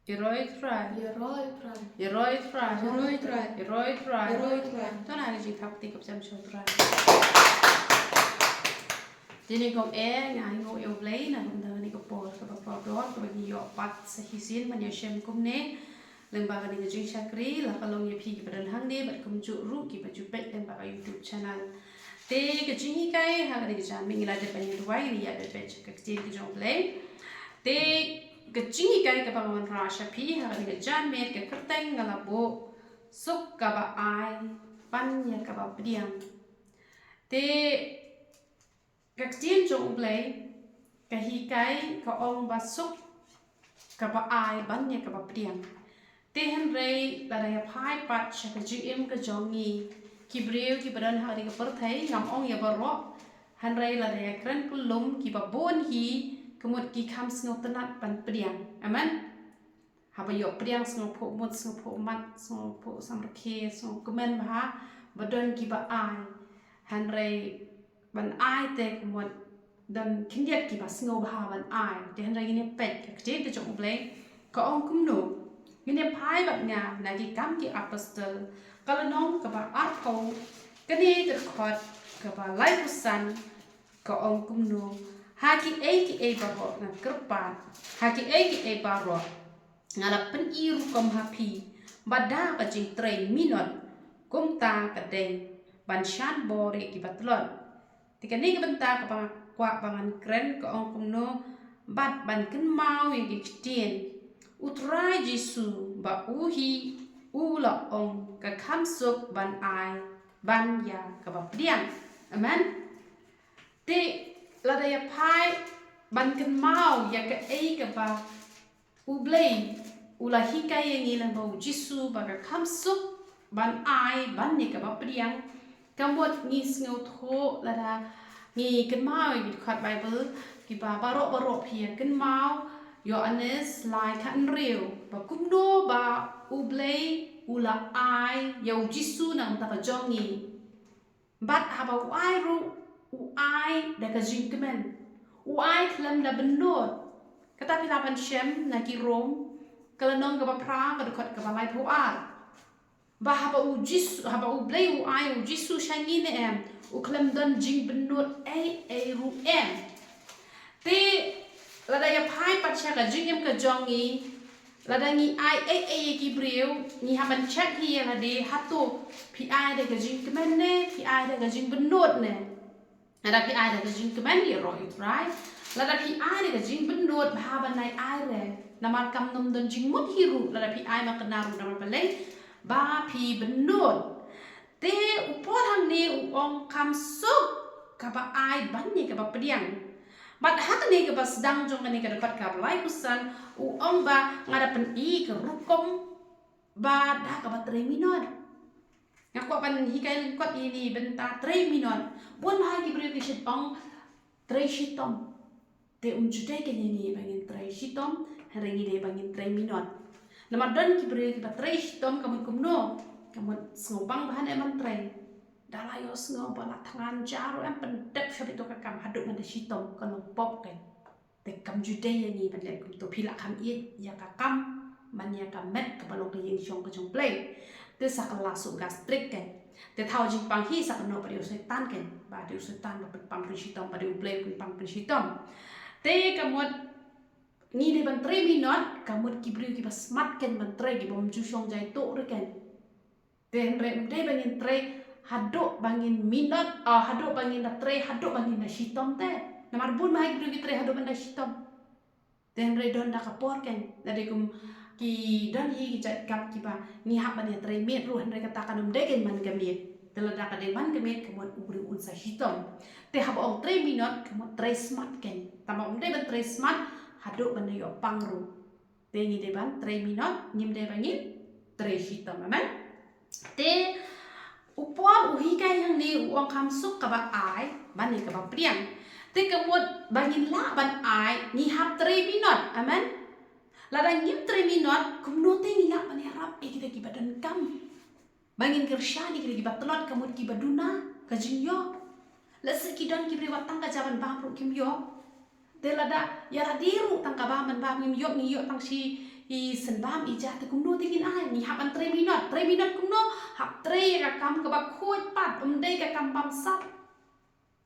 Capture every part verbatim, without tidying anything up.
Ïaroh ïa U Trai. Ïaroh ïa U Trai. Ïaroh ïa U Trai. Ïaroh ïa U Trai. Ïaroh ïa U Trai. Ïaroh ïa U Trai. To ngin ïa jingthap kti kaba jam sha U Trai. Te ngi kong e nga ai nguh ïa U Blei na ka bynta kane ka por kaba pyndonkam kaba ngi ïoh pat sa shisien ban ïashem kumne. Lyngba kane ka jingshakri la ka long ïa phi kiba don hangne bad kumjuh ruh kiba ju peit lyngba ka YouTube channel. Te ka jinghikai ha kane ka janmiet ngi la dep ban ïa duwai, ngi ïa dep peit ka ktien ka jong U Blei. Te ka jinghikai kaba nga wanrah sha phi ha kane ka janmiet ka kyrteng nga la buh Suk kaba ai ban ïa kaba pdiang. Te ka ktien jong U Blei ka hikai ka ong ba suk kaba ai ban ïa kaba pdiang. Te hynrei lada ïa phai pat sha ka jingim ka jong ngi ki briew kiba don ha kane ka pyrthei, ngam ong ïa baroh, hynrei lada ïa kren kyllum kiba bun hi ka mut ki kham sngewtynnat ban pdiang. Amen. Haba ïoh pdiang sngewphuh mut, sngewphuh mat, sngewphuh samrkhie, sngewkmen bha ba don kiba ai. Hynrei ban ai te ka mut don khyndiat kiba sngewbha ban ai. Te hynrei ngin ïa peit ka ktien ka jong U Blei ka ong kumno. Ngin ïa phai bad nga na Ki Kam Ki Apostol ka lynnong kaba arphew, kane ka dkhot kaba laiphew san, ka ong kumno. Ha kiei kiei baroh nga kyrpad, ha kiei kiei baroh nga la pyni rukom ha phi, ba da ka jingtrei minot kumta ka dei ban shan bor ïa kiba tlot. Te kane ka bynta kaba nga kwah ba ngan kren ka ong kumno, bad ban kynmaw ïa ki ktien U Trai Jisu ba u hi u la ong ka kham suk ban ai ban ïa kaba pdiang. Amen. Te lada ïa phai ban kynmaw ïa kaei kaba U Blei u la hikai ïa ngi lyngba U Jisu ba ka kham suk ban ai ban ïa kaba pdiang. Ka mut ngi sngewthuh lada ngi kynmaw ïa ki dkhot Baibl kiba baroh baroh phi ïa kynmaw, Ïoannis lai khathynriew, ba kumno ba U Blei u la ai ïa U Jisu na ka bynta ka jong ngi. Bad haba u ai ruh, u ai da ka jingkmen. U ai khlem da bynnud. Kata phi lah ban shem na Ki Rom ka lynnong kaba phra ka dkhot kaba laiphew ar. Ba haba U Jisu, haba U Blei u ai U Jisu sha ngi ne em, u khlem don jingbynnud ei ei ruh em. Te lada ïa phai pat sha ka jingim ka jong ngi, lada ngi ai ei ei ïa ki briew, ngi hap ban check hi ïa lade, hato phi ai da ka jingkmen ne phi ai da ka jingbynnud ne. Lada phi ai da ka jingkmen, ïaroh ïa U Trai. Lada phi ai da ka jingbynnud, bha ban ai ai re. Namar kam nym don jingmut hi ruh lada phi ai makna ruh, namar balei? Ba phi bynnud. Te u Paul hangne u ong kham suk kaba ai ban ïa kaba pdiang. Bad ha kane kaba sdang jong kane ka dkhot kaba laiphew san u ong ba nga da pyni ka rukom ba da kaba trei minot. Nga kwah ban hikai lyngkot ïa kane bynta trei minot. Bun bha ki briew ki shu ong trei shitom. Te um ju dei kein ïa ngi ba ngin trei shitom, hynrei ngi dei ba ngin trei minot. Namar don ki briew kiba trei shitom ka mut kumno, ka mut sngewbang bha ne ban trei. Da la ïohsngew ba la thngan ja ruh em, pyndep sha beit to ka kam haduh ban da shitom, ka long pop kein. Te kam ju dei ïa ngi ban leh kumto, phi lah kham ïeit ïa ka kam ban ïa ka met kaba long ka ïing shong ka jong U Blei. Te sa ka la suk gastric kein. Te thaw jingpang hi sa ka noh ba dei u Soitan kein. Ba dei u Soitan ba pynpang pynshitom, ba dei U Blei pynpang pynshitom. Te ka mut ngi dei ban trei minot, ka mut ki briew kiba smat kein ban trei, kiba ym ju shong jai tuh ruh kein. Te hynrei ym dei ba ngin trei haduh ba ngin minot, ah, haduh ba ngin da trei, haduh ba ngin da shitom te. Namar bun bha ki briew ki trei haduh ban da shitom. Te hynrei don da ka por kein, da dei kum ki don hi ki jait kap kiba ngi hap ban ïa trei miet ruh, hynrei kata kan ym dei kein man ka miet. Te lada ka dei man ka miet ka mut u briew un sa shitom. Te haba ong trei minot ka mut trei smat kein. Tangba ym dei ban trei smat haduh ban da ïoh pang ruh. Te ngi dei ban trei minot, ngim dei ba ngin trei shitom, amen. Te u Paul u hikai hangne u ong kham suk kaba ai ban ïa kaba pdiang. Te ka mut ba ngin lah ban ai ngi hap trei minot, amen. Lada ngim trei minot kumno te ngi lah ban ïarap ïa kita kiba donkam? Ba ngin kyrshan ïa kita kiba tlot ka mut kiba duna ka jingïoh. Lehse ki don ki briew ba tang ka jingïarap ruh kim ïoh. Te lada ïa lade ruh tang ka bam ban bam ngim ïoh, ngi ïoh tang shi i seng bam i ja te kumno te ngin ai, ngi hap ban trei minot, trei minot kumno, hap trei ka kam kaba khuid pat, ym dei ka kam bamsap.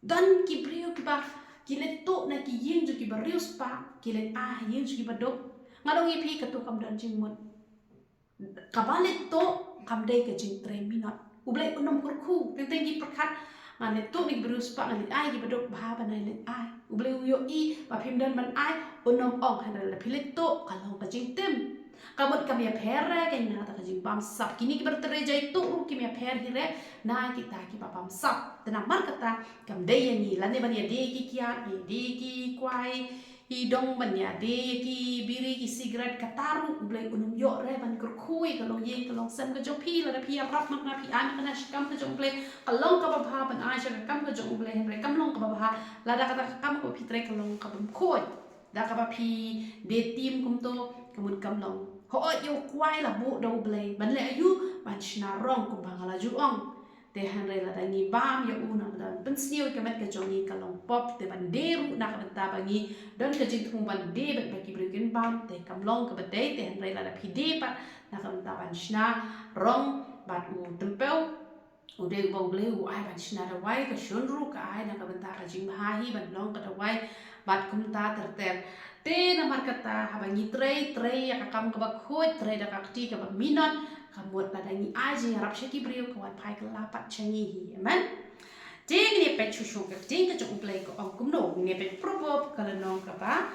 Don ki briew kiba ki leit tuh na ki ïing jong kiba riewspah, ki leit ai ha ïing jong kiba duk. Nga ong ïa phi kato kam don jingmut. Kaba leit tuh kam dei ka jingtrei minot. U Blei un ym kyrkhu, teng teng ki pyrkhat, ngan leit tuh na kiba riewspah, ngan leit ai kiba duk, bha ban ai leit ai. U Blei u ïohi ba phim don ban ai, un ym ong, hynrei lada phi leit tuh ka long ka jingtim. Ka mut kam ïapher re ka na kata ka jingbamsap. Kine kiba trei jai tuh ruh kim ïapher hi re na kita kiba bamsap. Te namar kata kam dei ïa ngi lane ban ïadei ïa ki kiad, ïadei ïa ki kwai, i dong ban ïadei ïa ki biri ki sigaret, kata ruh U Blei un ym ïoh re ban kyrkhu ïa ka longïing ka longsem ka jong phi. Lada phi ïarap ma kane phi ai ma kane sha ka kam ka jong U Blei, ka long kaba bha ban ai sha ka kam ka jong U Blei, hynrei kam long kaba bha lada kata ka kam kaba phi trei ka long kaba ym khuid. Da kaba phi dei tim kumto, ka mut kam long. Hooid ïa u kwai la buh da U Blei ban leh aïu? Ban shna rong kumba nga la ju ong. Te hynrei lada ngi bam ïa u namar ban pynsniew ïa ka met ka jong ngi ka long pop, te ban die ruh na ka bynta ba ngi don ka jingthmu ban die bad ba ki briew kin bam, te kam long kaba dei. Te hynrei lada phi die pat na ka bynta ban shna rong bad u tympeu, u dei uba U Blei u ai ban shna dawai, ka shon ruh ka ai na ka bynta ka jingbha hi ban long ka dawai bad kumta ter ter. Te namar kata haba ngi trei, trei ïa ka kam kaba khuid, trei da ka kti kaba minot, ka mut lada ngi ai jingïarap sha ki briew ka wan phai kylla pat sha ngi hi. Amen. Te ngin ïa peit shuh shuh ka ktien ka jong U Blei ka ong kumno. Ngin ïa peit Proverb ka lynnong kaba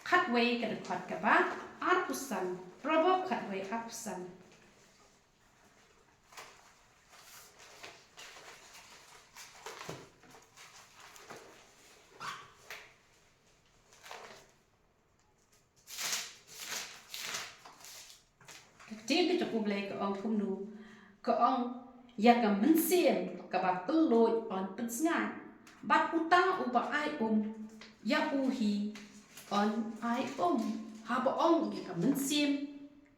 khatwei ka dkhot kaba arphew san. Proverb khatwei arphew san. Ka ktien ka jong U Blei ka ong kumno, ka ong, ïa ka mynsiem kaba kylluid yn pynsngaid, bad uta uba ai um ïa u hi yn ai um. Haba ong ïa ka mynsiem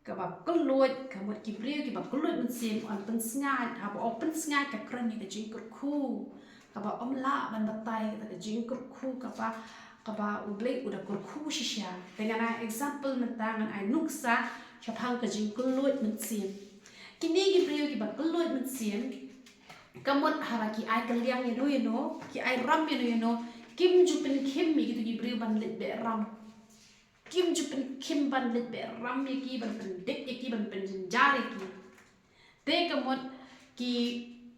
kaba kylluid, ka mut ki briew kiba kylluid mynsiem yn pynsngaid. Haba ong pynsngaid ka kren ïa ka jingkyrkhu, kaba ym lah ban batai kata ka jingkyrkhu kaba, kaba U Blei u da kyrkhu shisha. Te ngan ai example mynta, ngan ai nuksa shaphang ka jingkylluid mynsiem. Kine ki briew kiba kylluid mynsiem, ka mut haba ki ai kylliang ïano ïano, ki ai ram ïano ïano, kim ju pynkhim ïa kito ki briew ban leit beh ram. Kim ju pynkhim ban leit beh ram ïa ki, ban pyndik ïa ki, ban pynjynjar ïa ki. Te ka mut ki,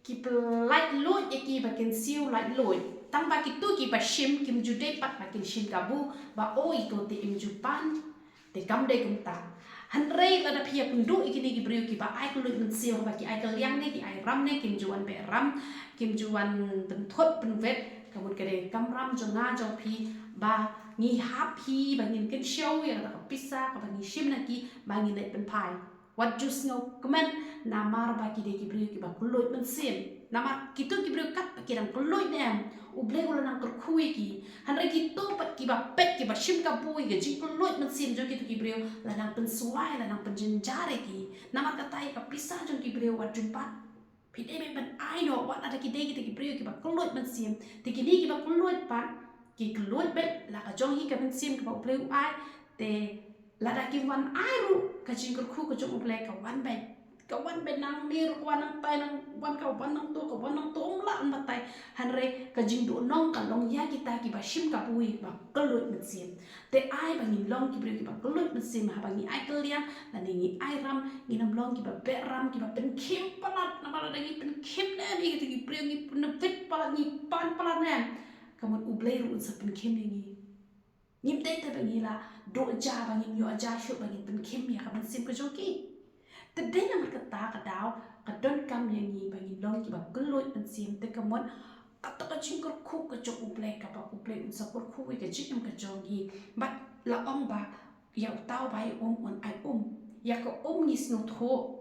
ki pyllait luid ïa ki ba kin siew lait luid. Tang ba kito kiba shim kim ju dei pat ba kin shim kabu, ba o ito te im ju pan. Te kam dei kumta. Hynrei lada phi ïakynduh ïa kine ki briew kiba ai kylluid mynsiem, ba ki ai kylliang ne ki ai ram ne, kim ju wan beh ram, kim ju wan pynthut pynwit, ka mut ka dei kamram jong nga jong phi ba ngi hap hi ba ngin kynshew ïa kata ka pisa kaba ngi shim na ki ba ngin leit pynphai. Wat ju sngewkmen namar ba ki dei ki briew kiba kylluid mynsiem. Namar kito ki briew kat ba ki dang kylluid ne em, U Blei u la nang kyrkhu ïa ki. Hynrei kito pat kiba peit, kiba shim kabu ïa ka jingkylluid mynsiem jong kito ki briew, la nang pynswai, la nang pynjynjar ïa ki. Namar kata ïa ka pisa jong ki briew wat ju bat. Phi dei beit ban ai noh wat lada ki dei kita ki briew kiba kylluid mynsiem. Te kine kiba kylluid pat, ki kylluid beit la ka jong hi ka mynsiem kaba U Blei u ai. Te lada kim wan ai ruh, ka jingkyrkhu ka jong U Blei ka wan beit. Ka wan beit, nangne ruh ka wan, nangtai nang wan, ka wan nangto, ka wan nangto, ym lah ban batai. Hynrei ka jingduhnong ka long ïa kita kiba shim kabu, ba kylluid mynsiem. Te ai ba ngin long ki briew kiba kylluid mynsiem, haba ngi ai kylliang lane ngi ai ram, ngin ym long kiba beh ram, kiba pynkhim palat. Namar lada ngi pynkhim ne em ïa kito ki briew, ngi pynwit palat, ngi pan palat ne em, ka mut U Blei ruh un sa pynkhim ïa ngi. Ngim dei te ba ngi la duh ja, ba ngin ïoh ja shuh ba ngin pynkhim ïa ka mynsiem ka jong ki. Te dei namar kata ka daw ka donkam ïa ngi ba ngin long kiba kylluid mynsiem. Te ka mut kata ka jingkyrkhu ka jong U Blei, kaba U Blei un sa kyrkhu ïa ka jingim ka jong ngi. Bad la ong ba ïa uta uba ai um un ai um. Ïa ka um ngi sngewthuh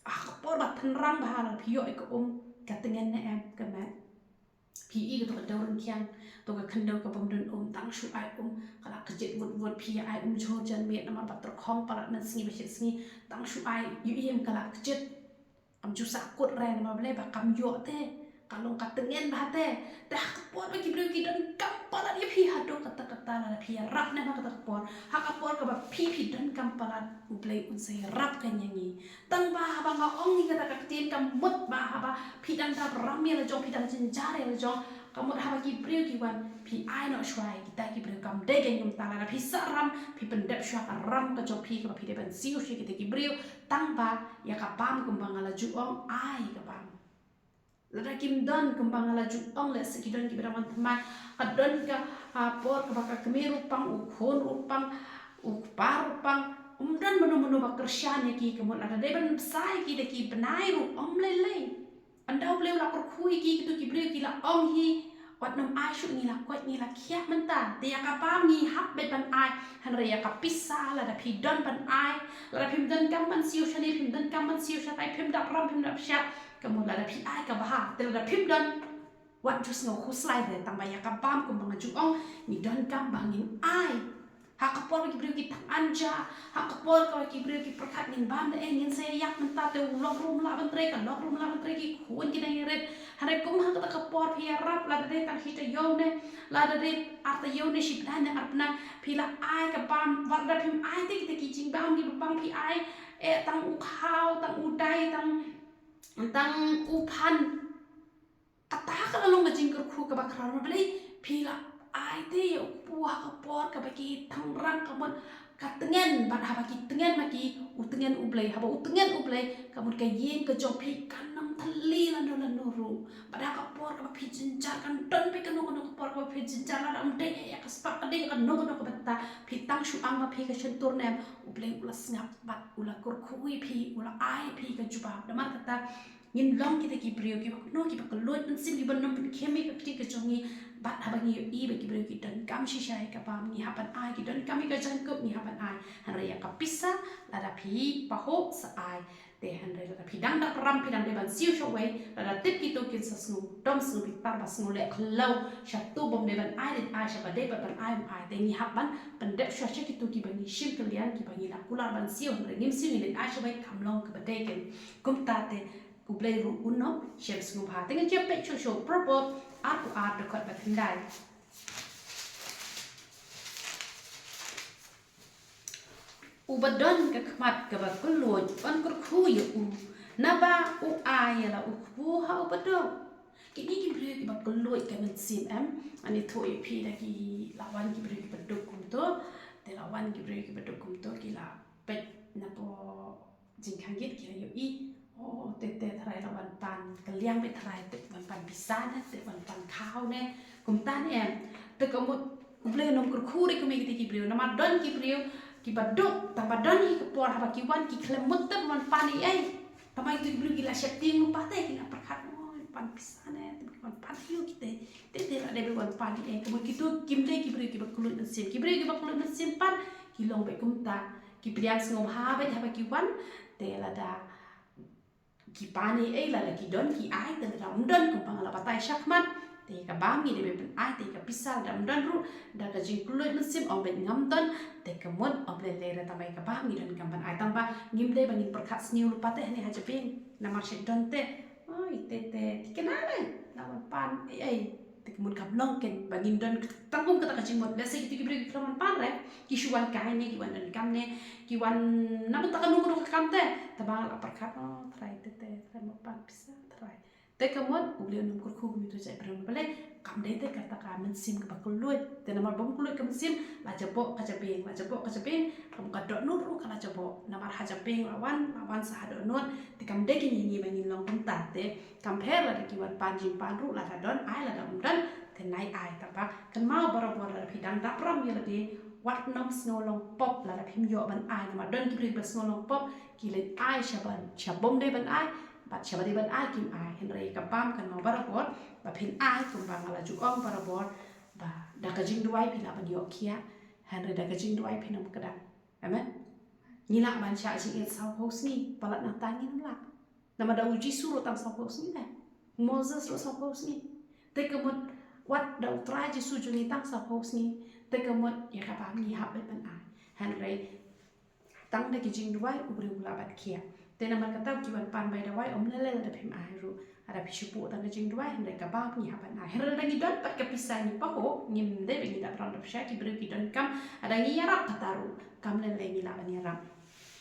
ha ka por ba tynrang bha, lada phi ïoh ïa ka um, ka tngen ne em, ka met. Phi i kato ka dewryngkhiang, to ka khyndew ka bym don um, tang shu ai um ka la kjit wut wut. Phi ïa ai um jhur janmiet namar ba tyrkhong palat mynsngi ba shit sngi, tang shu ai, ïohi em ka la kjit. Kam ju sah kut re namar balei, ba kam ïoh te, ka long ka tngen bha te. Te ha ka por ba ki briew ki donkam palat ïa phi haduh katta katta, lada phi ïarap ne em ha kata ka por, ha ka por kaba phi, phi donkam kam palat, U Blei un sa ïarap keiñ ïa ngi. Tang ba haba nga ong ïa kata ka ktien ka mut ba haba phi dang dap ram ïa la jong, phi dang jynjar ïa la jong, ka mut haba ki briew ki wan phi ai noh shuwa ïa kita ki briew. Kam dei keiñ kumta, lada phi sah ram phi pyndep shuwa ka ram ka jong phi kaba phi dei ban siew sha kita ki briew. Tang ba ïa ka bam kumba nga la ju ong, ai ïa ka bam. Lada kim don kumba nga la ju ong, lehse ki don kiba dang wan thymmai, ka don ka, ah, por kaba ka kmie ruh pang, u khun ruh pang, u kpa ruh pang, um don mano mano ba kyrshan ïa ki. Ka mut lada dei ban bsa ïa ki da ki bnai ruh, ym lei lei. Ynda U Blei u la kyrkhu ïa ki, kito ki briew ki la ong hi, wat nym ai shuh, ngi la koit, ngi la khiah mynta. Te ïa ka bam ngi hap beit ban ai. Hynrei ïa ka pisa, lada phi don ban ai, lada phim don kam ban siew shane, phim don kam ban siew shatai, phim dap ram, phim dap shad, ka mut lada phi ai ka bha. Te lada phim don, wat ju sngew khuslai re, tang ba ïa ka bam kumba nga ju ong, ngi don kam ba ngin ai. Ha ka por ba ki briew ki tang anja, ha ka por kaba ki briew ki pyrkhat ngin bam da ei, ngin sa ïap mynta, te u lok ruh um lah ban trei, ka lok ruh um lah ban trei, ki khun ki dang ïarit. Hynrei kum ha kata ka por phi ïarap, lada dei tang shi taïew ne, lada dei ar taïew ne, shi bnai ne ar bnai, phi la ai ka bam. Wat lada phim ai te kita ki jingbam kiba pang phi ai, eh, tang u khaw, tang u dai, tang, tang u phan. Kata ka la long ka jingkyrkhu kaba khraw na U Blei. Phi la ai te ïa u kpu ha ka por kaba ki tang rang, ka mut ka tngen, bad haba ki tngen ma ki, u tngen U Blei, haba u tngen U Blei, ka mut ka ïing ka jong phi kan ym thylli lano lano ruh. Bad ha ka por kaba phi jynjar, kan don beit kano kano ka por kaba phi jynjar, lada ym dei ïa ka spah, ka dei kano kano ka bynta, phi tang shu ong ma phi ka shyntur ne em, U Blei u la sngap bad u la kyrkhu ïa phi, u la ai ïa phi ka jubab. Namar kata, ngin long kita ki briew kiba kynnoh, kiba kylluid mynsiem, kiba nym pynkhim ïa ka kti ka jong ngi. Bad haba ngi ïohi ba ki briew ki donkam shisha ïa ka bam, ngi hap ban ai, ki donkam ïa ka jaiñkup, ngi hap ban ai. Hynrei ïa ka pisa, lada phi pahuh sa ai. Te hynrei lada phi dang dap ram, phi dang dei ban siew shawei, lada tip kito kin sa sngew dom, sngew bitar, ba sngew leh khlaw, shatu bym dei ban ai leit ai, shaba dei ban ai ym ai. Te ngi hap ban pyndep shuwa sha kito kiba ngi shim kylliang, kiba ngi la kular ban siew, hynrei ngim siew, ngi leit ai shawei, kam long kaba dei keiñ. Kumta te U Blei ruh un ym shem sngewbha. Te ngin ïa peit shuh shuh Proverb arphew ar, dkhot ba khyndai. Uba don ka khmat kaba kylluid, yn kyrkhu ïa u, naba u ai ïa la u kpu ha uba duk. Kine ki briew kiba kylluid ka mynsiem em, ani thoh ïa phi da ki la wan ki briew kiba duk kumto, te la wan ki briew kiba duk kumto ki la peit na po jingkhang git ki la ïohi. Oh, te te tharai la wan pan kylliang beit, tharai te wan pan pisa ne, te wan pan khaw ne. Kumta ne em. Te ka mut U Blei un ym kyrkhu re kumne kita ki briew. Namar don ki briew kiba duk, tang ba don hi ka por haba ki wan ki khlem mut te wan pan ei ei. Tang ba ito ki briew ki la sheptieng lypa te, ki la pyrkhat, oh, pan pisa ne, te wan pan ïa kita. Te te la dei wan pan ei ei. Ka mut kito kim dei ki briew kiba kylluid mynsiem. Ki briew kiba kylluid mynsiem pat ki long beit kumta. Ki pdiang sngewbha beit haba ki wan, te lada ki pan ei ei, lada ki don ki ai, te lada ym don kumba nga la batai shakhmat, te ka bam ngi dei ban ai, te ka pisa lada ym don ruh, da ka jingkylluid mynsiem ong beit ngam don, te ka mut ym lei lei re, tang ba ka bam ngi donkam ban ai, tang ba ngim dei ba ngin pyrkhat sniew lypa te hangne ha jabieng, namar shet don te, oi te te, te kane ne la wan pan ei ei. Te ka mut kam long keiñ ba ngin don tang kum kata ka jingmut. Lehse kito ki briew ki khlem wan pan re, ki shu wan kai ne, ki wan donkam ne, ki wan na bynta kano kano ka kam te. Tang ba nga la pyrkhat, oh, tharai te te, tharai mo pan pisa, tharai. Te ka mut U Blei un ym kyrkhu kumto jait briew, balei? Kam dei te kata ka mynsiem kaba kylluid. Te namar bym kylluid ka mynsiem, la jaboh ka jabieng, la jaboh ka jabieng, ka mut ka dohnud ruh ka la jaboh. Namar ha jabieng la wan, la wan sa ha dohnud. Te kam dei keiñ ïa ngi ba ngin long kumta te. Kam pher lada ki wan pan jingpan ruh, lada don ai, lada ym don te nai ai, tang ba kynmaw barabor lada phi dang dap ram ïa lade, wat nym sngew long pop lada phim ïoh ban ai, namar don ki briew ba sngew long pop, ki leit ai shaba, sha bym dei ban ai, bad shaba dei ban ai kim ai. Hynrei ka bam kynmaw barabor ba phin ai kumba nga la ju ong barabor, ba da ka jingduwai phi lah ban ïoh khiah, hynrei da ka jingduwai phin ym kdang. Amen. Ngi lah ban shah jingit sawphew sngi, palat nangta ngin ym lah. Namar da u Jisu ruh tang sawphew sngi te. Moses ruh sawphew sngi. Te ka mut wat da u Trai Jisu jong ngi tang sawphew sngi. Te ka mut ïa ka bam ngi hap beit ban ai. Hynrei tang da ki jingduwai u briew u lah ban khiah. Te namar kata ki wan pan bai dawai ym lei lei lada phim ai ruh. Lada phi shu buh tang ka jingduwai hynrei ka bam ngi hap ban ai. Hynrei lada ngi don pat ka pisa ngi pahuh, ngim dei ba ngi dap rang dap sha, ki briew ki donkam, lada ngi ïarap kata ruh kam lei lei ngi lah ban ïarap.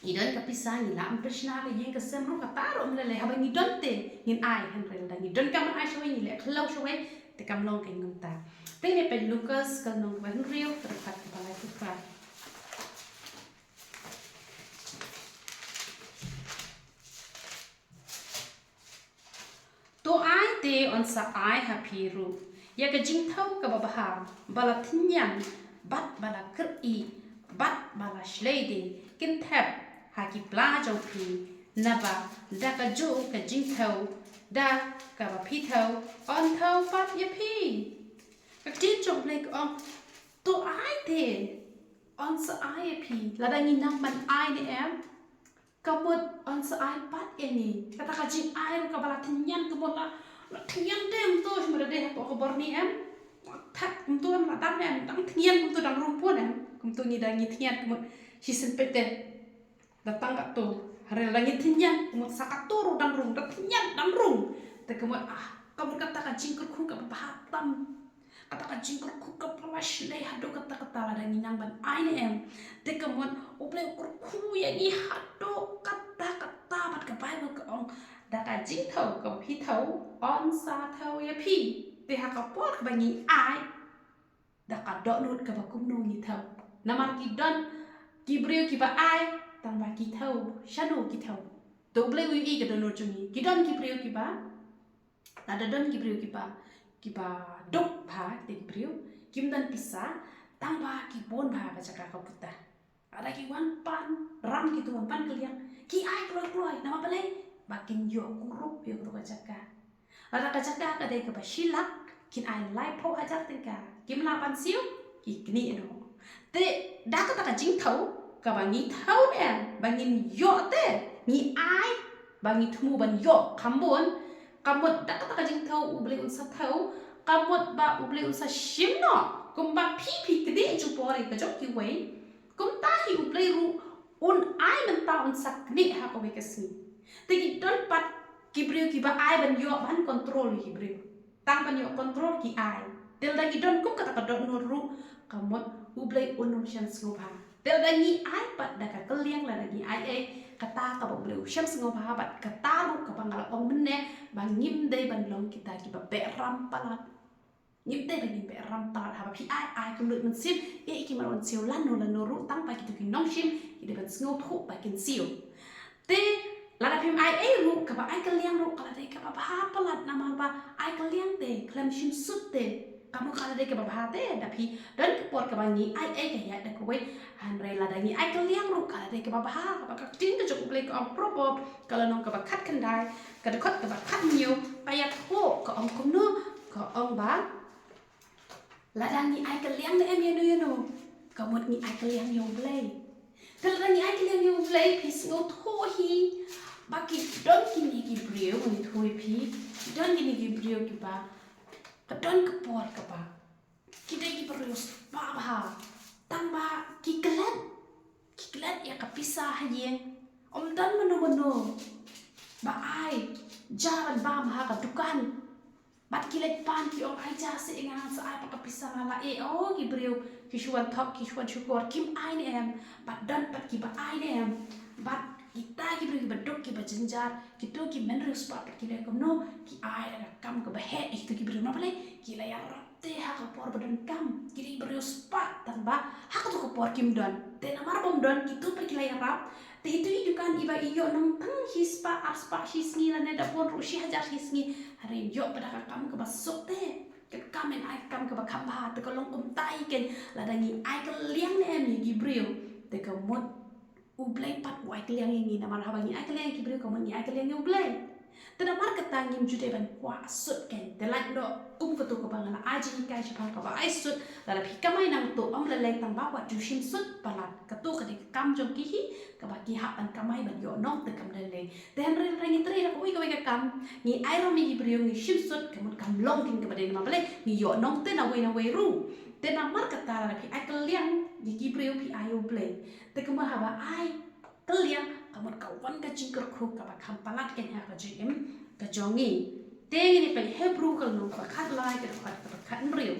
Ngi don ka pisa ngi lah ban pynshna ka ïing ka sem ruh kata ruh ym lei lei, haba ngi don te ngin ai, hynrei lada ngi donkam ban ai shawei ngi leh khlaw shawei, te kam long ka ïing kumta. Te ngi peit Lukas ka lynnong kaba hynriew, ka dkhot kaba laiphew phra. To ai te yn sa ai ha phi ruh ïa ka jingthew kaba bha, ba la tynñiang bad ba la kyrkieh bad ba la shlei de, kin thep ha ki pla jong phi, naba da kajuh ka jingthew da kaba phi thew yn thew pat ïa phi. Ka ktien jong U Blei ka ong, to ai te yn sa ai ïa phi. Lada ngi nang ban ai ne em, ka mut yn sa ai pat ïa ngi. Kata ka jingai ruh kaba la tynñiang, ka mut la, la tynñiang te, kumto shim da dei hapoh ka bor ni em. Thak kumto em, la dang em, dang tynñiang kumto, dang rung pun em. Kumto ngi da ngi tynñiang, ka mut shisien peit te da tang katto. Hynrei lada ngi tynñiang, ka mut sa katto ruh dang rung, da tynñiang dang rung. Te ka mut, ah, ka mut kata ka jingkyrkhu kaba bha tam. Kata ka jingkyrkhu kaba la shlei haduh katta katta, lada ngi nang ban ai ne em, te ka mut U Blei u kyrkhu ïa ngi haduh katta katta. Bad ka Baibl ka ong, da ka jingthew kaba phi thew yn sa thew ïa phi. Te ha ka por kaba ngi ai, da ka dohnud kaba kumno ngi thew? Namar ki don ki briew kiba ai tang ba ki thew, shano ki thew? Te U Blei u ïohi ka dohnud jong ngi. Ki don ki briew kiba Lada don ki briew kiba, kiba duk bha, kita ki briew kim don pisa, tang ba ki bun bha ka jaka ka puta. Lada ki wan pan ram, kito wan pan kylliang, ki ai kloi kloi, namar balei? Ba kin ïoh kurup ïa kato ka jaka. Lada ka jaka ka dei kaba shi lak, kin ai laiphew hajar tyngka, kim lah ban siew, ki knieh noh. Te da kata ka jingthew kaba ngi thew ne em, ba ngin ïoh te, ngi ai ba ngi thmu ban ïoh kham bun, ka mut da kata ka jingthew U Blei un sa thew, ka mut ba U Blei un sa shim noh. Kumba phi phi knieh jubor ïa ka jong kiwei, kumta hi U Blei ruh un ai mynta, un sa knieh ha kawei ka sngi. Te ki don pat ki briew kiba ai ban ïoh ban control ïa ki briew. Tang ban ïoh control ki ai. Te lada ngi don kum kata ka dohnud ruh, ka mut U Blei un ym shem sngewbha. Te lada ngi ai pat da ka kylliang, lada ngi ai ei, kata kaba U Blei u shem sngewbha bad kata ruh kaba nga la ong mynne, ba ngim dei ban long kita kiba beh ram palat. Ngim dei ban ngin beh ram palat. Haba phi ai, ai kumno mynsiem, eh, ki mar wan siew lano lano ruh, tang ba kito ki nongshim ki dei ban sngewthuh ba kin siew. Te lada phim ai ei ruh, kaba ai kylliang ruh ka la dei kaba bha palat, namar ba ai kylliang te khlem shim sut te, ka mut ka la dei kaba bha te. Da phi don ka por kaba ngi ai ei ka ïaid da kawei, hynrei lada ngi ai kylliang ruh ka la dei kaba bha. Kaba ka ktien ka jong U Blei ka ong, Proverb ka lynnong kaba khatkhyndai, ka dkhot kaba khathynñiew, ka ïathuh ka ong kumno, ka ong ba lada ngi ai kylliang ne em ïano ïano, ka mut ngi ai kylliang ïa U Blei. Te lada ngi ai kylliang ïa U Blei, phi sngewthuh hi ba ki don kine ki briew, ngi thuh hi phi, ki don kine ki briew kiba, ka don ka por kaba ki dei ki briew spah bha, tang ba ki klet, ki klet ïa ka pisa ha ïing. Ym don mano mano ba ai ja ban bam ha ka dukan. Bad ki leit pan ki ong, ai ja seh, nga ngan sa ai pat ka pisa nga la eh. Oh, ki briew ki shu wan thok, ki shu wan shukor, kim ai ne em. Bad don pat kiba ai ne em. Bad kita ki briew kiba duk, kiba jynjar, kito ki men riewspah pat ki leh kumno? Ki ai da ka kam kaba heh ïa kito ki briew. Namar balei? Ki la ïarap te ha ka por ba donkam. Ki dei ki briew spah, tang ba ha kato ka por kim don. Te namar bym don, kito pat ki la ïarap. Te ito i dukan iba i ïoh nang tang shi spah, ar spah shi sngi, lane da bun ruh shi hajar shi sngi, hynrei ïoh pat da ka kam kaba suk te. Ka kam yn ai ka kam kaba kham bha. Te ka long kumta hi keiñ, lada ngi ai kylliang ne em ïa ki briew, te ka mut U Blei pat u ai kylliang ïa ngi. Namar haba ngi ai kylliang ïa ki briew, ka mut ngi ai kylliang ïa U Blei. Te namar kata ngim ju dei ban kwah sut keiñ. Te lait noh kum kato kaba nga la ai jinghikai shaphang kaba ai sut. Lada phi kamai nangto, ym lei lei tang ba wat ju shim sut palat. Kato ka dei ka kam jong ki hi, kaba ki hap ban kamai ban ïoh nong, te kam lei lei. Te hynrei lada ngi trei da kawei kawei ka kam, ngi ai ram ïa ki briew, ngi shim sut, ka mut kam long keiñ kaba dei. Namar balei? Ngi ïoh nong te nawei nawei ruh. Te namar kata lada phi ai kylliang ïa ki briew, phi ai ïa U Blei. Te ka mut haba ai kylliang, ka Mut ka wan ka jingkyrkhu kaba kham palat keiñ ha ka jingim ka jong ngi. Te ngin ïa peit Hebru ka lynnong kaba khatlai, ka dkhot kaba khathynriew.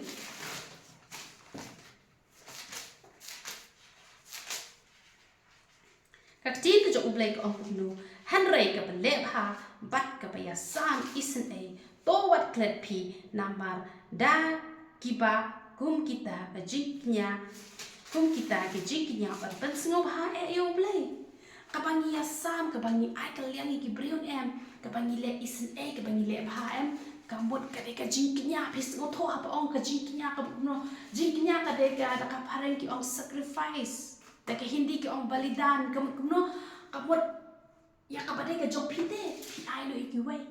Ka ktien ka jong U Blei ka ong kumno: Hynrei kaba leh bha bad kaba ïasam isynei, to wat klet phi, namar da kiba kum kita ka jingkñia, kum kita ka jingkñia, wat pynsngewbha eh ïa U Blei. Kaba ngi ïasam, kaba ngi ai kylliang ïa ki briew, em, kaba ngi leh isynei, kaba ngi leh bha, em, ka mut ka dei ka jingkñia. Phi sngewthuh haba ong ka jingkñia, ka mut kumno? Jingkñia ka dei ka, da ka phareng ki ong sacrifice, da ka Hindi ki ong balidan, ka mut kumno? Ka mut ïa kaba dei ka jong phi te phi ai noh ïa kiwei.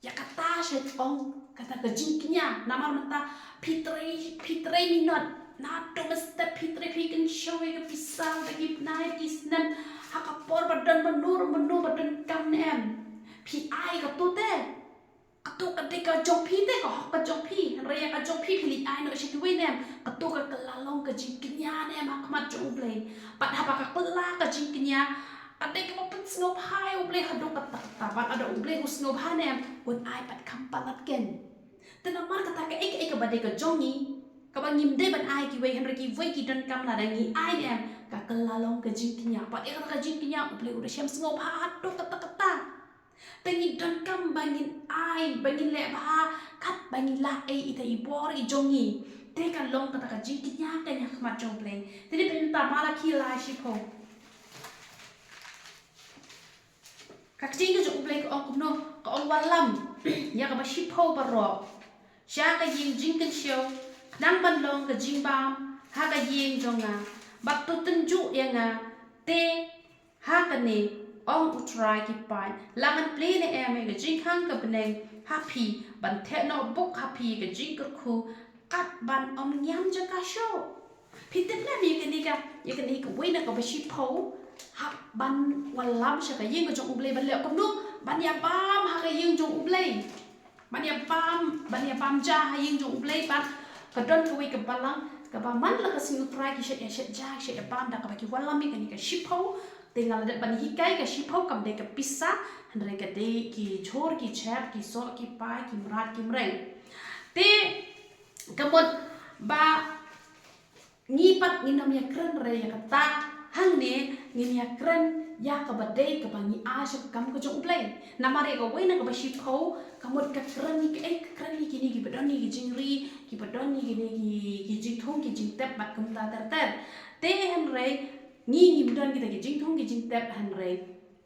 Ïa kata sha ong kata ka jingkñia. Namar mynta phi trei, phi trei minot, naduh mynstep phi trei, phi kynshew ïa ka pisa da ki bnai ki snem, ha ka por ba don mano mano ba donkam ne em, phi ai kato te. Kato ka dei ka jong phi te, ka hok ka jong phi. Hynrei ïa ka jong phi phi leit ai noh sha kiwei ne em, kato ka kylla long ka jingkñia ne em ha khmat jong U Blei. Bad haba ka kylla ka jingkñia, ka dei kaba pynsngewbha ïa U Blei haduh katta katta. Bad lada U Blei u sngewbha ne em, un ai pat kham palat keiñ. Te namar kata, kaei kaei kaba dei ka jong ngi, kaba ngim dei ban ai kiwei, hynrei kiwei ki donkam, lada ngi ai ne em, ka kylla long ka jingkñia. Bad ïa kata ka jingkñia U Blei u da shem sngewbha haduh katta katta. Te ngi donkam ba ngin ai, ba ngin leh bha kat ba ngin lah ei ita i bor i jong ngi. Te ka long kata ka jingkñia keiñ ha khmat jong U Blei. Te ngi peit mynta Malakhi lai shiphew. Ka ktien ka jong U Blei ka ong kumno? Ka ong: Wallam ïa kaba shiphew baroh sha ka ïing jingkynshew, khnang ban long ka jingbam ha ka ïing jong nga, bad to tynjuh ïa nga. Te ha kane, ong U Trai ki paid, la ngan plie ne em ïa ka jingkhang ka bneng ha phi, ban theh noh buk ha phi ka jingkyrkhu, kat ban ym ñiam jaka shuh. Phi tip ne em ïa kane ka, ïa kane kawei na kaba shiphew, hap ban wallam sha ka ïing ka jong U Blei ban leh kumno? Ban ïa bam ha ka ïing jong U Blei. Ban ïa bam, ban ïa bam ja ha ïing jong U Blei, bad ka don kawei ka balang kaba man la ka sngi U Trai ki shait ïa shet ja, ki shait ïa bam da kaba ki wallam ïa kane ka shiphew. Te nga la dep ban hikai, ka shiphew kam dei ka pisa, hynrei ka dei ki jhur ki jhep, ki soh ki pai, ki mrad ki mreng. Te ka mut ba ngi pat ngin ym ïa kren re ïa kata, hangne ngin ïa kren ïa kaba dei kaba ngi ai sha ka kam ka jong U Blei. Namar ïa kawei na kaba shiphew, ka mut ka kren ïa kaei? Ka kren ïa kine kiba don ïa ki jingri, kiba don ïa kine ki, ki jingthung ki jingtep bad kumta ter ter. Te hynrei ngi ngim don kita ki jingthung ki jingtep, hynrei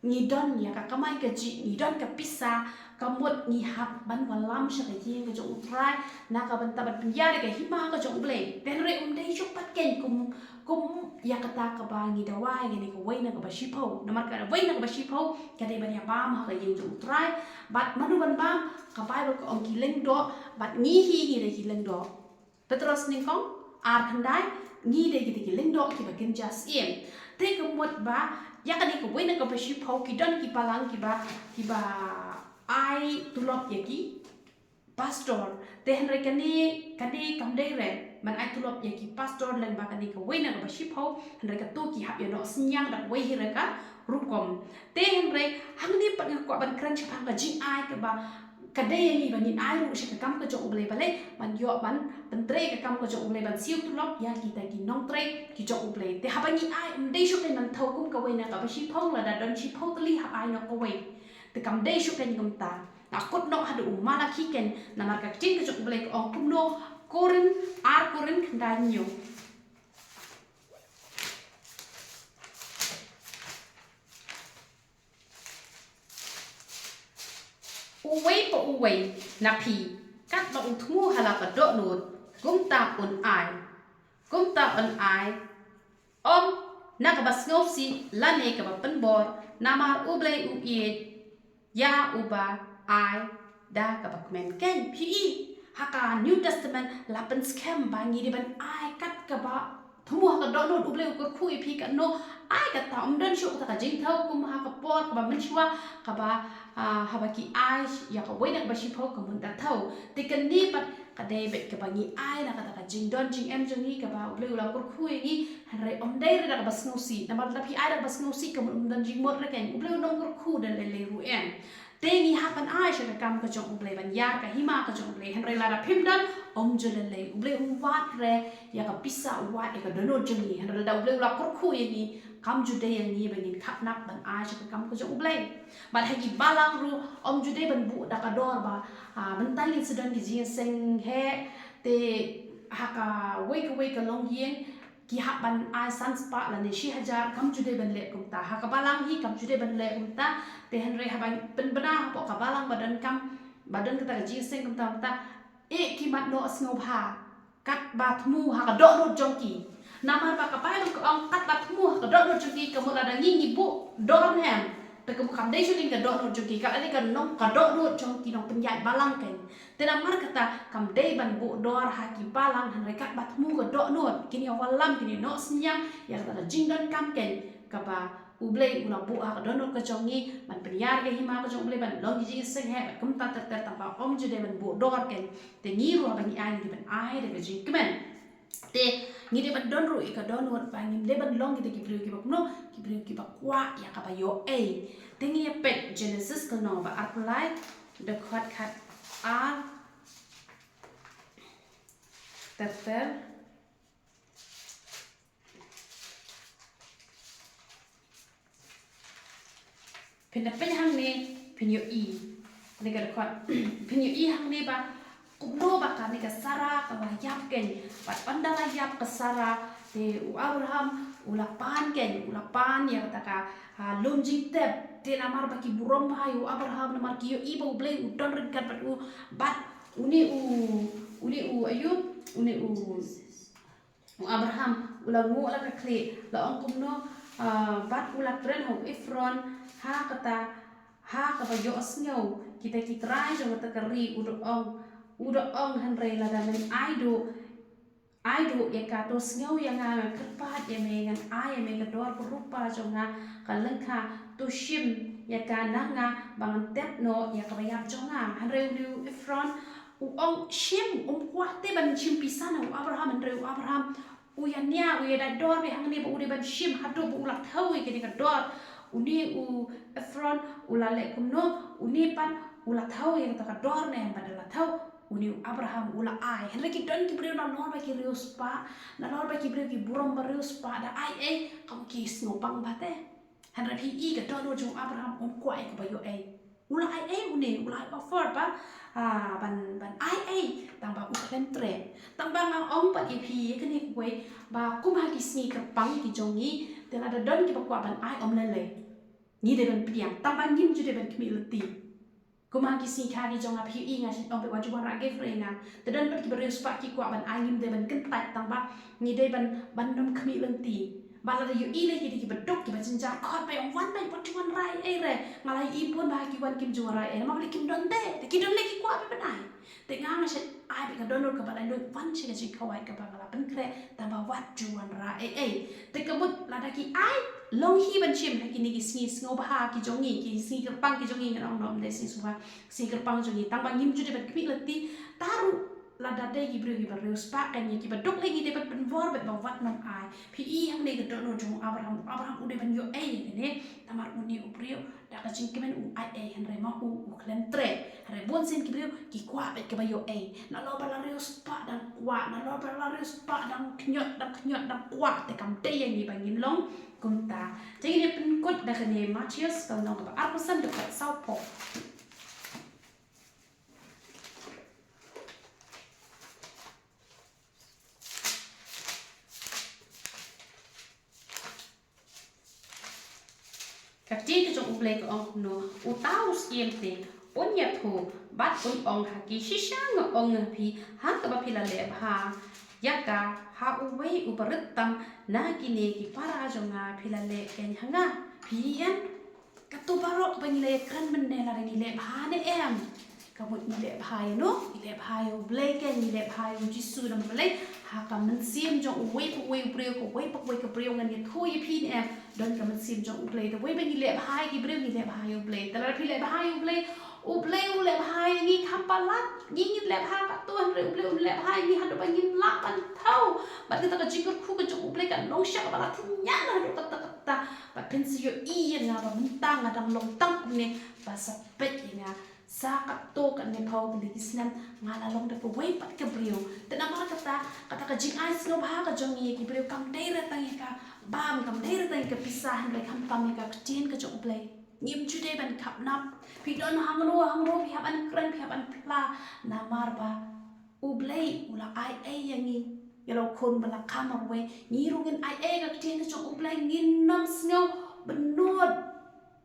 ngi don ïa ka kamai kajih, ngi don ka pisa, ka mut ngi hap ban wallam sha ka ïing ka jong U Trai na ka bynta ban pynïar ïa ka hima ka jong U Blei. Te hynrei um dei shuh pat keiñ kum, kum ïa kata kaba ngi dawa ïa kane kawei na kaba shiphew. Namar kawei na kaba shiphew ka dei ban ïa bam ha ka ïing jong U Trai. Bad mano ban bam? Ka Baibl ka ong ki lyngdoh, bad ngi hi ngi dei ki lyngdoh. Petros nyngkong ar khyndai, ngi dei kita ki lyngdoh kiba kynja syiem. Te ka mut ba ïa kane kawei na kaba shiphew ki don ki balang kiba, kiba ai tulop ïa ki pastor. Te hynrei kane, kane kam dei re ban ai tulop ïa ki pastor lyngba kane kawei na kaba shiphew, hynrei kato ki hap ïa noh synñiang da kawei hi re ka rukom. Te hynrei hangne pat nga kwah ban kren shaphang ka jingai kaba ka dei ïa ngi ba ngin ai ruh sha ka kam ka jong U Blei, balei? Ban ïoh ban pyntrei ka kam ka jong U Blei, ban siew tulop ïa kita ki nongtrei ki jong U Blei. Te haba ngi ai, ym dei shuh keiñ ban thew kum kawei na kaba shiphew, lada don shiphew tylli hap ai noh kawei. Te kam dei shuh keiñ kumta. Nga kut noh haduh u Malakhi keiñ, namar ka ktien ka jong U Blei ka ong kumno, Korinth, ar Korinth khyndai hynñiew. Uwei pa uwei na phi, katba u thmu ha la ka dohnud, kumta un ai. Kumta un ai, ym na kaba sngewsih lane kaba pynbor, namar U Blei u ïeit ïa uba ai da kaba kmen keiñ. Phi i, ha ka New Testament la pynskhem ba ngi dei ban ai kat kaba thmu ha ka dohnud. U Blei u kyrkhu ïa phi katno, ai kata. Ym don shuh kata ka jingthew kum ha ka por kaba mynshuwa, kaba, ah, haba ki ai ïa kawei na kaba shiphew ka mut da thew. Te kane pat Ka dei beit kaba ngi ai na kata ka jingdon jingem jong ngi kaba U Blei u la kyrkhu ïa ngi, hynrei ym dei re da kaba sngewsih. Namar lada phi ai da kaba sngewsih ka mut ym don jingmut re kein. U Blei u nongkyrkhu da lei lei ruh em. Te ngi hap ban ai sha ka kam ka jong U Blei ban ïar ka hima ka jong U Blei. Hynrei lada phim don, ym ju lei lei. U Blei um wad re ïa ka pisa, u wad ïa ka dohnud jong ngi. Hynrei lada U Blei u la kyrkhu ïa ngi, kam ju dei ïa ngi ba ngin khatnap ban ai sha ka kam ka jong U Blei. Bad ha ki balang ruh ym ju dei ban buh da ka dor ba, ah, mynta ngin sa don ki jingïaseng heh, te ha kawei kawei ka longïing ki hap ban ai san spah lane shi hajar, kam ju dei ban leh kumta. Ha ka balang hi kam ju dei ban leh kumta. Te hynrei haba pynbna hapoh ka balang ba donkam, ba don kata ka jingïaseng kumta kumta, eh, ki mat noh sngewbha katba thmu ha ka dohnud jong ki. Namar ba ka Baibl ka ong katba thmu ha ka dohnud jong ki, ka mut lada ngi ngi buh dor ne em, te ka mut kam dei shuh kane ka dohnud jong ki, ka la dei ka nong, ka dohnud jong ki nongpynïaid balang kein. Te namar kata kam dei ban buh dor ha ki balang, hynrei katba thmu ka dohnud, kin ïa wallam, kin ïa noh synñiang ïa kata ka jingdonkam kein kaba U Blei u la buh ha ka dohnud ka jong ngi ban pynïar ka hima ka jong U Blei, ban long ki jingïaseng heh bad kumta ter ter, tangba ym ju dei ban buh dor kein. Te ngi ruh ba ngi ai, ngi dei ban ai da ka jingkmen. Te ngi dei ban don ruh ïa ka dohnud ba ngim dei ban long kita ki briew kiba kumno, ki briew kiba kwah ïa kaba ïoh ei. Te ngi ïa peit Genesis ka lynnong ba arphew lai, dkhot khat ar ter ter. Phin da peit hangne, phin ïohi. Kane ka dkhot, phin ïohi hangne ba kumno ba kane ka Sara ka la ïap kein. Bad ynda la ïap ka Sara, te u Abraham u la pan kein, u la pan ïa kata ka, ah, lum jingtep. Te namar ba ki burom bha ïa u Abraham, namar ki ïohi ba U Blei u don ryngkat bad u, bad une u, une u, aïu, une u, u Abraham u la nguh la ka khlieh, la ong kumno, ah, bad u la kren ha u Efron, ha kata, ha kaba ïohsngew kita ki trai jong kata ka ri, u da ong, u da ong, hynrei lada men ai duh, ai duh ïa ka, to sngew ïa nga, ngan kyrpad ïa me, ngan ai ïa me ka dor ka rupa jong nga ka lyngkha, to shim ïa ka na nga ba ngan tep noh ïa kaba ïap jong nga. Hynrei une u Efron u ong, shim, um kwah te ban shim pisa na u Abraham, hynrei u Abraham u ïa nia, u ïa dait dor beit hangne ba u dei ban shim haduh ba u la thew ïa kane ka dor. Une u Efron u la leh kumno, une pat u la thew ïa kata ka dor ne em, bad da la thew une u Abraham u la ai. Hynrei ki don ki briew nalor ba ki riewspah, nalor ba ki briew ki burom ba riewspah, da ai ei kam ki sngewbang bha te. Hynrei phi i ka dohnud jong u Abraham, um kwah ïa kaba ïoh ei. U la ai ei une, u la ai offer ba, ah, ban, ban ai ei, tangba u khlem treh. Tangba nga ong pat ïa phi ïa kane kawei ba kum ha ki sngi kyrpang ki jong ngi, te lada don kiba kwah ban ai, ym lei lei. Ngi dei ban pdiang, tangba ngim ju dei ban khmih lynti. Kum ha ki sngi kha ki jong nga, phi i, nga shu ong ba wat ju wanrah gift re nga. Te don pat kiba riewspah ki kwah ban ai, ngim dei ban kyntait, tangba ngi dei ban, ban ym khmih lynti. Ba lada ïohi lei ki dei kiba duk, kiba jynjar, khot beit, ong wan beit, wat ju wanrah ei re. Nga la ïohi bun ba ha ki wan kim ju wanrah ei, namar balei, kim don de. Te ki don lei ki kwah beit ban ai. Te nga, nga shu ai beit ka dohnud kaba laitluid, wan sha ka jingkhawai kaba nga la pynkhreh, tangba wat ju wanrah ei ei. Te ka mut lada ki ai, long hi ban shim ha kine ki sngi sngewbha ki jong ngi, ki sngi kyrpang ki jong ngi, ngan ong, ym dei sngi sngewbha, sngi kyrpang jong ngi, tangba ngim ju dei ban khmih lynti. Te ruh lada dei ki briew kiba riewspah, kane kiba duk lei, ngi dei ban pynbor beit ba wat nym ai. Phi i hangne ka dohnud jong u Abraham, u Abraham u dei ban ïoh ei kane, namar une u briew da ka jingkmen u ai ei, hynrei ma u, u khlem treh. Hynrei bun sien ki briew ki kwah beit kaba ïoh ei. Nalor ba la riewspah dang kwah, nalor ba la riewspah dang khñiot, dang khñiot, dang kwah, te kam dei ïa ngi ba ngin long kumta. Te ngin ïa pynkut da kane Mathaios ka lynnong kaba arphew san, dkhot sawphew. Ka ktien ka jong U Blei ka ong kumno, uta u syiem te un ïathuh bad un ong ha ki, shisha nga ong ha phi, ha kaba phi la leh bha ïa ka ha uwei u barit tam na kine ki para jong nga, phi la leh keiñ ha nga. Phi ïa Kato baroh kaba ngi la ïakren mynne, lada ngi leh bha ne em. Ka mut ngi leh bha ïa no, ngi leh bha ïa U Blei, keiñ ngi leh bha ïa U Jisu. Namar balei? Ha ka mynsiem jong uwei pa uwei u briew, kawei pa kawei ka briew, ngan ïathuh ïa phi ne em, don ka mynsiem jong U Blei. Te wei ba ngi leh bha ïa ki briew, ngi leh bha ïa U Blei. Te lada phi leh bha ïa U Blei, U Blei u leh bha ïa ngi kham palat, ngi ngin leh bha katto, hynrei U Blei un leh bha ïa ngi haduh ba ngin lah ban thaw. Bad kata ka jingkyrkhu ka jong U Blei kan long sha kaba la tynñiang haduh katta katta. Bad phin sa ïohi ïa nga ba mynta nga dang long tang kumne, ba sa peit ïa nga. Sa katto katne phew tylli ki snem nga la long da kawei pat ka briew. Te namar kata, kata ka jingai sngewbha ka jong ngi ïa ki briew kam dei re tang ïa ka bam, kam dei re tang ïa ka pisa, hynrei khamtam ïa ka ktien ka jong U Blei. Ngim ju dei ban khapnap. Phi don hangno hangno phi hap ban kren, phi hap ban phla. Namar ba U Blei u la ai ei ïa ngi. Ïa la u khun ba la kham marwei. Ngi ruh ngin ai ei ka ktien ka jong U Blei, ngin nym sngew bynnud.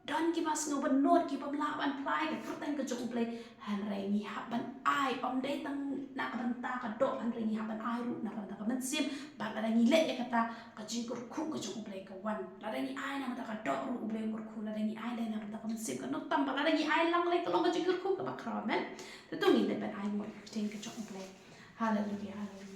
Don kiba sngew bynnud, kibym lah ban phla ïa ka kyrteng ka jong U Blei. Hynrei ngi hap ban ai, ym dei tang na ka bynta ka doh, hynrei ngi hap ban ai ruh na ka bynta ka mynsiem. Bad lada ngi leh ïa kata, ka jingkyrkhu ka jong U Blei ka wan. Lada ngi ai na ka bynta ka doh ruh U Blei u kyrkhu, lada ngi ai leh na ka bynta ka mynsiem kan nang tam, bad lada ngi ai lang leh ka long ka jingkyrkhu kaba khraw, amen. Te to ngin leh ban ai mo ïa ka ktien ka jong U Blei. Haleluia, haleluia.